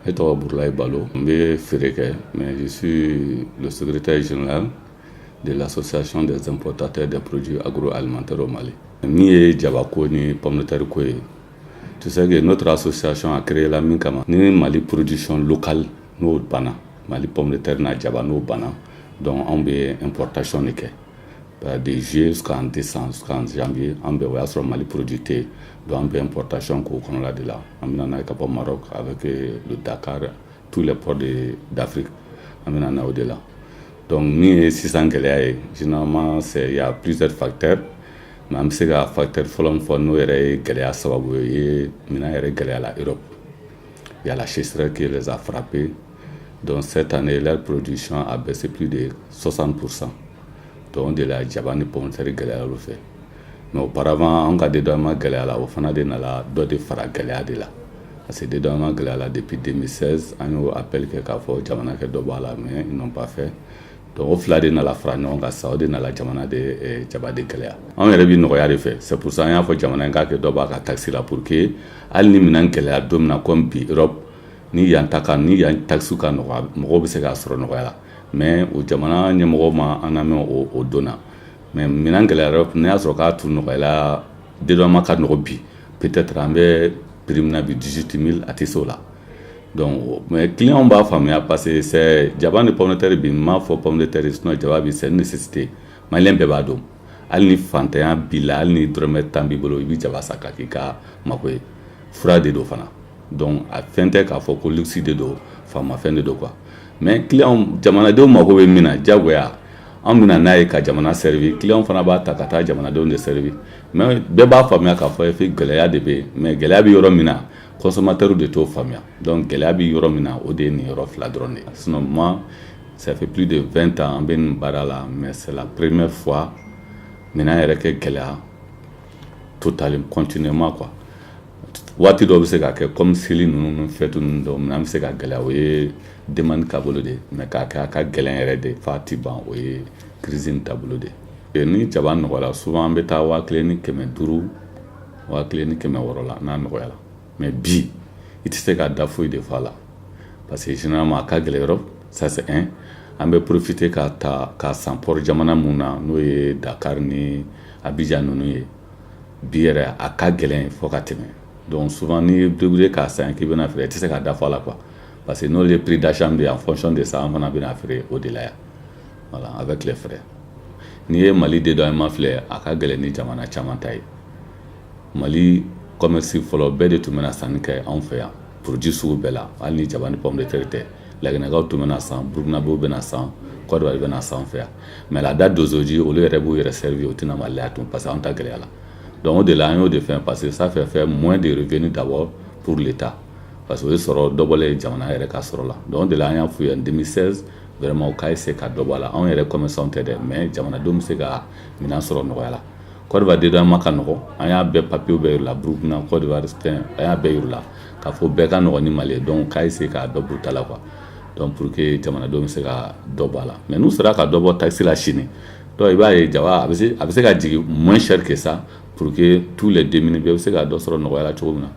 Ne tɔgɔ Burulayi Balo, n bɛ feere kɛ, mais je suis le secrétaire général de l'Association des importateurs des produits agroalimentaires au Mali. Min ye jabako ni pomme de terre ko ye, tu sais que notre association a créé la min kama, ni Mali production locale n'o banna, Mali pomme de terre n'a jaba n'o banna, donc anw bɛ importation de kɛ de juillet jusqu'en décembre, jusqu'en janvier. An bɛ o y'a sɔrɔ Mali produit tɛ yen, donc an bɛ importation k'o kɔnɔla de la. An bɛ na n'a ye ka bɔ Maroc avec le Dakar, tous les ports d'Afrique, an bɛ na n'a o de la. Donc min ye sisan gɛlɛya ye, généralement c'est il y a plusieurs facteurs, mais an bɛ se ka facteur fɔlɔ min fɔ, n'o yɛrɛ ye gɛlɛya sababu ye, minɛn yɛrɛ gɛlɛya la Europe. Il y a la sécheresse qui les a frappés, donc cette année leur production a baissé plus de 60%. Donc o de la jaba ni pomme de terre gɛlɛya olu fɛ. Mais auparavant, an ka dédouanement gɛlɛya la, o fana de nana dɔ de fara gɛlɛya de la, parce que dédouanement gɛlɛya la depuis 2016. An y'o appel kɛ k'a fɔ jamana kɛ dɔ bɔ a la, mais ils n'ont pas fait. Donc o fila de nana fara ɲɔgɔn kan sisan, o de nana jamana de jaba de gɛlɛya. Anw yɛrɛ bɛ nɔgɔya de fɛ, c'est pour ça an y'a fɔ jamana in k'a kɛ dɔ b'a ka taxe la, pour que hali ni minɛn gɛlɛya don min na, comme bi Europe ni yan ta kan, ni yan taxe ka nɔgɔ, mɔgɔw bɛ se k'a sɔrɔ nɔgɔya la. Mais o jamana ɲɛmɔgɔw ma an lamɛn o don na. Mais minɛn gɛlɛyara, n'a y'a sɔrɔ k'a tun nɔgɔyala, dédouanement ka nɔgɔ bi, peut-être an bɛ prix min na bi, 18 000, a tɛ se o la. Donc mais clients b'a faamuya, parce que c'est jaba ni pomme de terre bi, n m'a fɔ pomme de terre, sinon jaba bi, c'est une nécessité, malien bɛɛ b'a dɔn. Hali ni fantanya b'i la, hali ni dɔrɔmɛ 10 b'i bolo, i bɛ jaba san ka k'i ka mako ye. Fura de don fana, donc a fɛn tɛ k'a fɔ ko luxe de don, faamafɛn de don quoi. Mais clients, jamanadenw mako bɛ min na, diyagoya an bɛna n'a ye ka jamana servir, client fana b'a ta ka taa jamanadenw de servir. Mais bɛɛ b'a faamuya k'a fɔ gɛlɛya de bɛ yen, mais gɛlɛya bɛ yɔrɔ min na, consommateur de t'o faamuya. Donc gɛlɛya bɛ yɔrɔ min na, o de ye nin yɔrɔ fila dɔrɔn de ye. Sinon moi, ça fait plus de 20 ans an bɛ nin baara la, mais c'est la première fois minɛn yɛrɛ kɛ gɛlɛya total continuellement quoi. Waati dɔw bɛ se ka kɛ comme seli ninnu ni fête ninnu dɔw, minɛn bɛ se ka gɛlɛya, o ye demande taabolo de ye. Mais k'a kɛ a ka gɛlɛn yɛrɛ de f'a ti ban, o ye crise in taabolo de ye. Ni jaba nɔgɔyara, souvent an bɛ taa 1500, 1600 la n'a nɔgɔyara. Mais bi i tɛ se ka da foyi de fɔ a la, parce que généralement a ka gɛlɛn yɔrɔ, ça c'est un. An bɛ profiter ka ta ka san port jamana mun na, n'o ye Dakar ni Abidjan ninnu ye, bi yɛrɛ a ka gɛlɛn fo ka tɛmɛ. Donc souvent n'i ye débrouiller k'a san k'i bɛna feere, i tɛ se ka da fɔ a la quoi, parce que n'olu ye prix d'achat min di, en fonction de ça an fana bɛna feere o de la yan, voilà, avec les frais. N'i ye Mali dédouanement filɛ, a ka gɛlɛn ni jamana caman ta ye. Mali commerce fɔlɔ, bɛɛ de tun bɛna sanni kɛ anw fɛ yan, produit sugu bɛɛ la, hali ni jaba ni pomme de terre tɛ. Laginɛkaw tun bɛna san, Burukinabew bɛna san, Côte d'Ivoire bɛna san fɛ yan. Mais la date d'aujourd'hui, olu yɛrɛ b'u yɛrɛ servir, u tɛna Mali la tun, parce que anw ta gɛlɛya la. Donc o de la an y'o de fɛn, parce que ça fait faire moins de revenus d'abord pour l'État, parce que o ye sɔrɔ dɔ bɔlen ye jamana yɛrɛ ka sɔrɔ la. Donc o de la an y'a f'u ye en 2016, vraiment u k'a essayer ka dɔ bɔ a la. Anw yɛrɛ commerçant tɛ dɛ, mais jamanadenw bɛ se ka minɛn sɔrɔ nɔgɔya la. Côte d'Ivoire dédouanement ka nɔgɔ, an y'a bɛɛ papier bɛɛ yir'u la, Burukina, Côte d'Ivoire, fɛn, an y'a bɛɛ yir'u la k'a fɔ bɛɛ ka nɔgɔn ni Mali ye. Donc k'a essayer k'a dɔ b'u ta la quoi, donc pour que jamanadenw bɛ se ka dɔ bɔ a la. Mais n'u sera ka dɔ bɔ taxe la sini, donc i b'a ye jaba a bɛ se ka jigin moins cher que ça, pour que tous les démunis bɛɛ bɛ se ka dɔ sɔrɔ nɔgɔya la cogo min na.